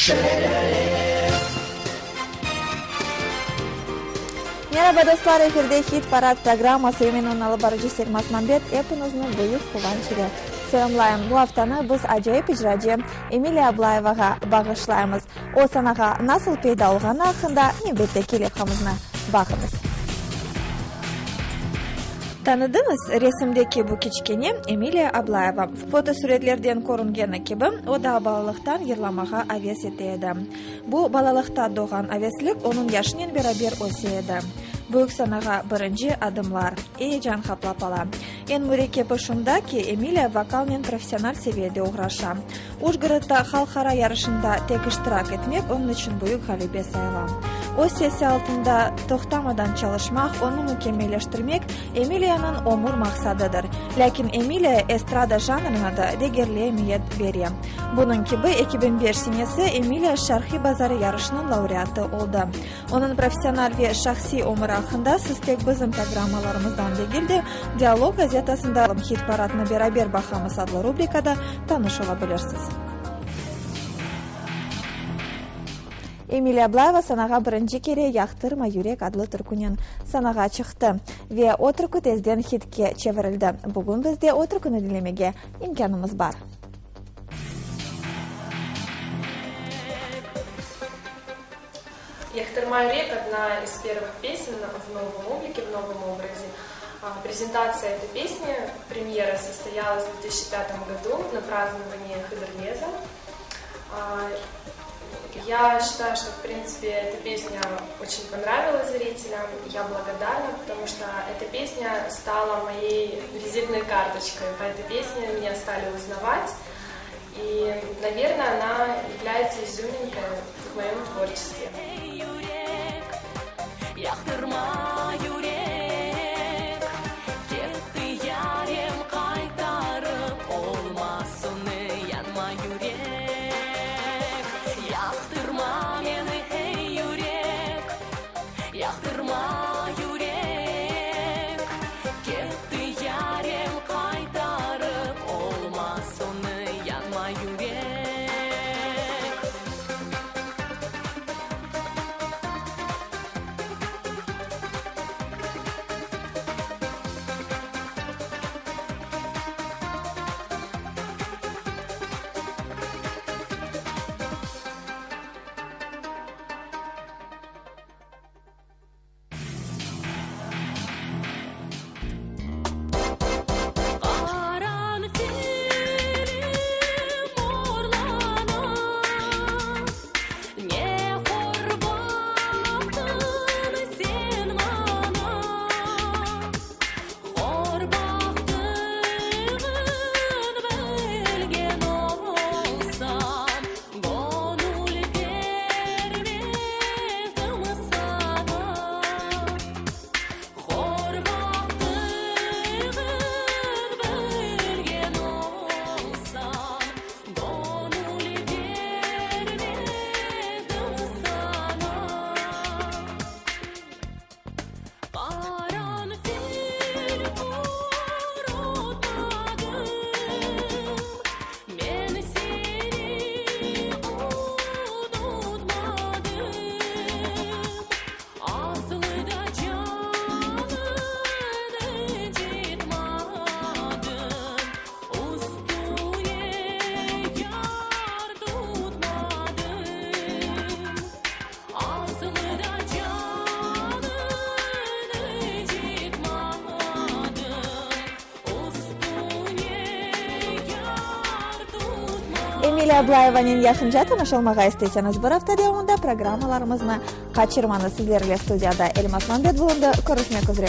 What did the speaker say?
Şelâle. Meraba, dostlar, efirde Hit Parad programması ve men onıñ alıp barıcı Selma Smambet epiñizni büyük quvanç ile selâmlayım. Bu aftanı biz acayip icracı Emiliya Ablayevağa bağışlaymız. O sanağa nasıl peyda olğanı aqqında nevbetteki levhamıznı baqıñız. Tanıdıñız, resimdeki bu kiçkene Emiliya Ablayeva. Fotosuretlerden körüngeni kibi, o daa balalıqtan yırlamağa aves ete edi. Bu balalıqta doğğan aveslik onıñ yaşınen beraber öse edi. Büyük sanağa birinci adımlar. Eyecan qaplap ala. Eñ mürekkepi şunda ki, Emiliya vokalnen professional seviyede oğraşa. Ujgorodda halqara yarışında tek iştirak etmek onıñ içün büyük ğalebe sayıla. Öz sesi altında toqtamadan çalışmaq, onı mükemmelleştirmek Emiliyanıñ ömür maqsadıdır. Lâkin Emiliya estrada janrına da degerli emiyet bere. Bunıñ kibi 2005 senesi Emiliya Şarqiy bazarı yarışınıñ laureatı oldı. Onıñ professional ve şahsiy ömüri aqqında siz tek bizim programmalarımızdan degil de, Dialog gazetasında Hit paradnı beraber baqamız adlı rubrikada tanış ola bilirsiz. Emiliya Ablayeva sanağa birinci kere Yaqtırma, yürek adlı türkünen sanağa çıqtı ve o türkü tezden hitke çevirildi. Bugün bizde o türküni diñlemege imkânımız bar. Yaqtırma yürek, odna iz первых песен в новом облике, в новом образе. Презентация этой песни, премьера состоялась в 2005 году на праздновании Хыдырлеза. Я считаю, что, в принципе, эта песня очень понравилась зрителям. Я благодарна, потому что эта песня стала моей визитной карточкой. По этой песне меня стали узнавать. И, наверное, она является изюминкой в моем творчестве. Emile Ablayevanen yaqınca tanış olmağa isteseñiz, bir afta devamında programmalarımıznı qaçırmañız. Sizler ile studiyada Elmaz Mambet bulundı. Körüşmek üzre.